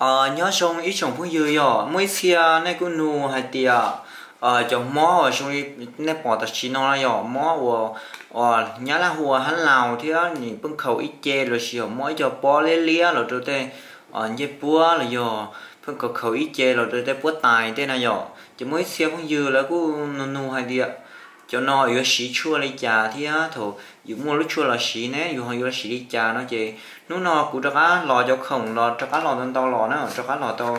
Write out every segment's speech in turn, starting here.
Nyob zoo ib tsoom phooj ywg, yog muaj ib txhia nej kuj nug hais tias cov mob uas zoo li nej pom tam sim no na yog mob uas nyab laj hu ua hab laus thiab nws pheej khaus ib ce los sis yog mob ib co pob liab liab los rau tej ncej puab los yog pheej khaus khaus ib ce los rau tej puab tais tej na yom. Ces muaj ib txhia phooj ywg lawv kuj nug nug hais tias cov no yuav siv tshuaj li cas thiab thaum yus muaj lub tshuaj los siv ne yus ho yuav siv li cas no ces hnub no kuv rov qab los cov khoom los rov qab los ntau ntau los na, rov qab los tau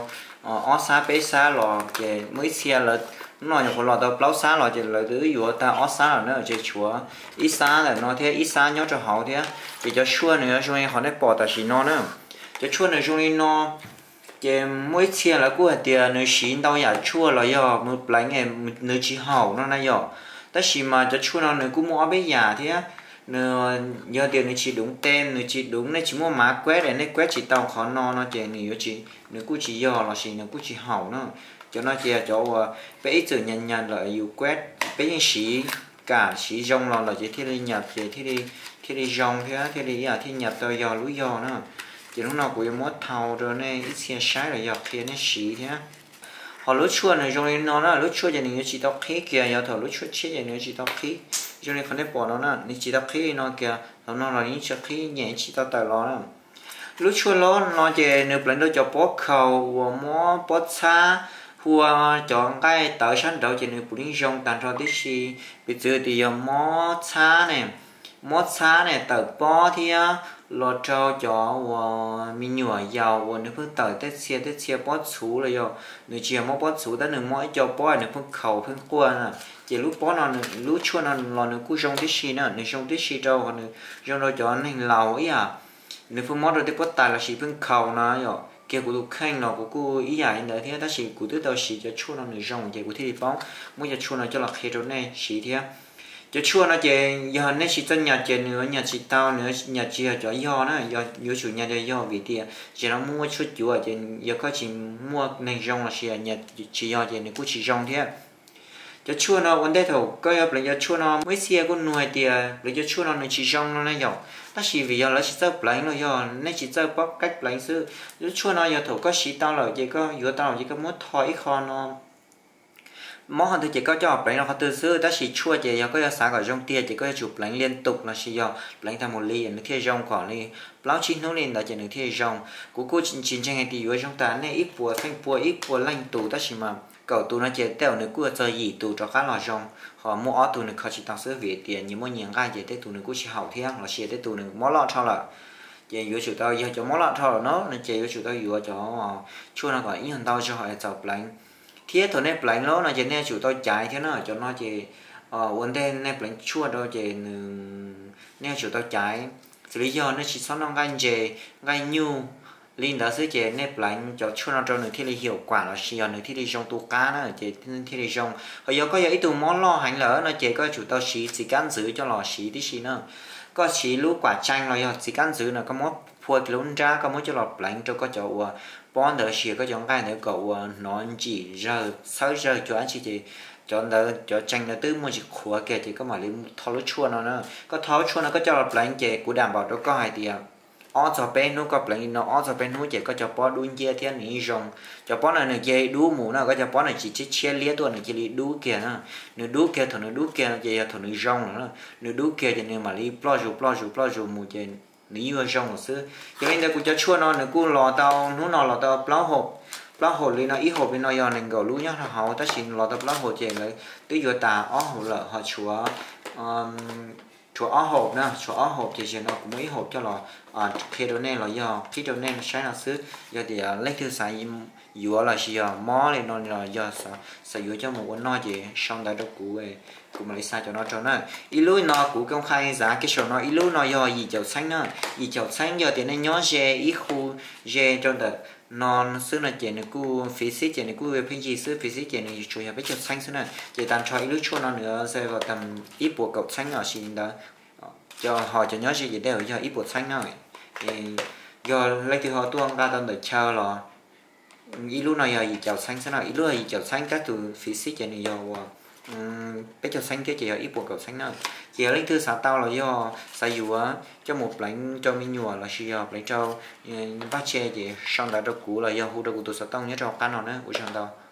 ob xab peb xab los ces muaj ib txhia lawv hnub no nyuam qhuav los tau plaub xab los ces lawv twb yuav tag ob xab los na, ces tshuav ib xab ntawm no thiab ib xab nyob rau hauv thiab. Ces cov tshuaj nws yuav zoo li qhov nej pom tam sim no na. Cov tshuaj nws zoo li no. Ces muaj ib txhia lawv kuj hais tias nws siv ntau yam tshuaj los yog mus pleev nws tsis haum no na yom. Tab sis mas cov tshuaj no nws kuj muaj ob peb yam thiab. Nws, yog tias nws tsis đúng tên, nws tsis đúng, nej tsis muaj mã quét es nej quét tsis tau qhov no no ces nws yuav tsis, nws kuj tsis yog los sis nws kuj tsis haum na. Cov no ces cov uas peb ib txwm nyam nyam lawm yus quét, peb yeej siv kam siv zoo los lawm ces thiaj li nyam ces thiaj li zoo thiab thiaj li ib yam thiaj nyam tau yog lub yog na. Ces hnub no kuv yuav muab thau rau nej ib txhia saib los yog qhia nej siv thiab. Ho lub tshuaj nws zoo li no na, lub tshuaj ces nws yuav tsis tau qhib kiag, yog thaum lub tshuaj tshiab ces nws yuav tsis tau qhib. Zoo li qhov nej pom no na, nws tsis tau qhib li no kiag, thaum no los nws yeej tsis qhib, nyiam tsis tau tawm los na. Lub tshuaj loj no ces nws pleev rau cov pob khaus uas mob pob txhab, hu ua cov nqaij tawv sab nraud ces nws puav leej zoo tag nrho tib si. Piv txwv tias yog mob txhab ne, mob txhab ne, tawm pob thiab los rau cov uas me nyuam yaus uas nws pheej tawm tej txhia tej txhia pob txhuv los yog nws tsis yog mob pob txhuv tab nws mob ib co pob nws pheej khaus pheej quaj na. Ces lub pob no, lub tshuaj no los nws kuj zoo tib si na, nws zoo tib si rau, nws zoo rau cov neeg laus ib yam. Nws pheej mob rau tej pob tais los sis pheej khaus no yom, kiag kuv tus kheej los kuv kuj ib yam li ntawd thiab, tab sis kuv twb tau siv cov tshuaj no nws zoo ces kuv thiaj li paub muab cov tshuaj no coj los qhia rau nej siv thiab. Cov tshuaj no ces yog nej tsis txawj nyam ces nws nyam tsis tau, nws nyam tsis yog cov yog na, yuav tsum nyam cov yog vim tias ces no muaj tshuaj cuav ces yog koj tsis muaj neeg zoo los sis nyam tsis yog ces nws kuj tsis zoo thiab. Cov tshuaj no ua ntej thaum koj yuav pleev cov tshuaj no muaj ib txhia kuj nug hais tias pleev cov tshuaj no nws tsis zoo no na yom, tab sis vim yog lawv tsis txawj pleev los yog nej tsis txawj paub cách pleev xwb. Lub tshuaj no yog thaum koj siv tau lawm ces koj yuav tau lawm ces koj muab tho ib qho no mob qhov twg ces koj coj pleev rau qhov twg xwb, tab sis tshuaj ces yog koj yuav xav kom zoo tiag ces koj yuav tsum pleev liên tục los sis yog pleev tag mus li nws thiaj zoo, kom li plaub tsib hnub li ntawd ces nws thiaj zoo. Kuv kuj tsis ntseeg hais tias yuav zoo tas nej ib puas feem pua ib puas leej tus, tab sis mas kaum tus no ces tej zaum nws kuj yuav txog yim tus rov qab los zoo, ho muaj ob tug nws kho tsis tau xwb vim tias nyias muaj nyias nqaij ces tej tus nws kuj tsis haum thiab los sis tej tus nws mob loj dhau lawm. Ces yuav tsum tau yog cov mob loj dhau lawm no no ces yuav tsum tau yuav cov tshuaj no kom ib nyuag ntau zog es txaus pleev. Thiab thaum nej pleev lawm no ces nej yuav tsum tau caiv thiab na, cov no ces ua ntej nej pleev tshuaj rau ces nws, nej yuav tsum tau caiv. Xws li yog nej tsis txhob noj nqaij ntses, nqaij nyuj li ntawd xwb ces nej pleev cov tshuaj no rau nws thiaj li hiệu quả los sis yog nws thiaj li zoo tu qab na ces thiaj li zoo. Ho yog koj yog ib tug mob loj heev lawm no ces koj yuav tsum tau siv txiv kab ntxwv coj los siv tib si na. Koj siv lub kuam tsees los yog txiv kab ntxwv no koj muab phua kiag lub nrab koj muab coj los pleev rau koj cov uas pob ntawd los sis koj cov nqaij ntawd kom uas hnov ntsim zawg txhawb zawg cuag dab tsi ces cov ntawd cov tsees ntawd twb muaj ntsis qhuav kiag ces koj mam li tho lub tshuaj no na. Koj tho lub tshuaj no koj coj los pleev ces kuv đảm bảo rau koj hais tias ob txog peb hnub koj pleev li no ob txog peb hnub ces koj cov pob dub nciab thiab nws yeej zoo. Cov pob no nws cia li dub mus na, koj cov pob nws tsis tshiab tshiab liab tuaj, nws cia li dub kiag na. Nws dub kiag, thaum nws dub kiag no ces yog thaum nws zoo lawm na. Nws dub kiag ces nws mam li ploj zus ploj zus ploj zus mus ces nws yeej yuav zoo lawm xwb. Yog li ntawd kuv cov tshuaj no nws kuj los tau hnub no los tau plaub hauv, plaub hauv li no, ib hauv li no yog nees nkaum lub nyob rau hauv, tab sis los tau plaub hauv ces lawv twb yuav tas ob hauv lawm ho tshuav tshuav ob hauv na, tshuav ob hauv ces zaum no kuv muab ib hauv coj los qhia rau nej los yog qhib rau nej saib no xwb. Yog tias leej twg xav yuav los sis yog mob li no los yog xav yuav coj mus ua noj ces sau ntawv rau kuv, kuv mam li xa cov no rau na. Ib lub no kuv công khai giá kev sau no, ib lub no yog yim caum txheeb na. Yim caum txheeb yog tias nej nyob ze ib khu ze rau ntawm no xwb no ces nws kuj phí ship ces nws kuj pheej yig xwb, phí ship ces nws tsuas yog peb caug txheeb xwb na. Ces tag nrho ib lub tshuaj no nws xav kom tag ib puas kaum txheeb los sis li ntawd. Cov ho cov nyob ze ces tej zaum yog ib puas txheeb na. Yog leej twg ho tuaj nqa tau ntawm chaw los ib lub no yog yim caum txheeb xwb na, ib lub yog yim caum txheeb, tab tus phí ship ces nws yog uas peb caug txheeb thiab ces yog ib puas kaum txheeb na. Ces yog leej twg xav tau los yog xav yuav coj mus pleev rau me nyuam lossis yog pleev rau npaj tse ces sau ntawv rau kuv los yog hu rau kuv tus xov tooj nyob rau hauv qab no na. Ua tsaug ntau.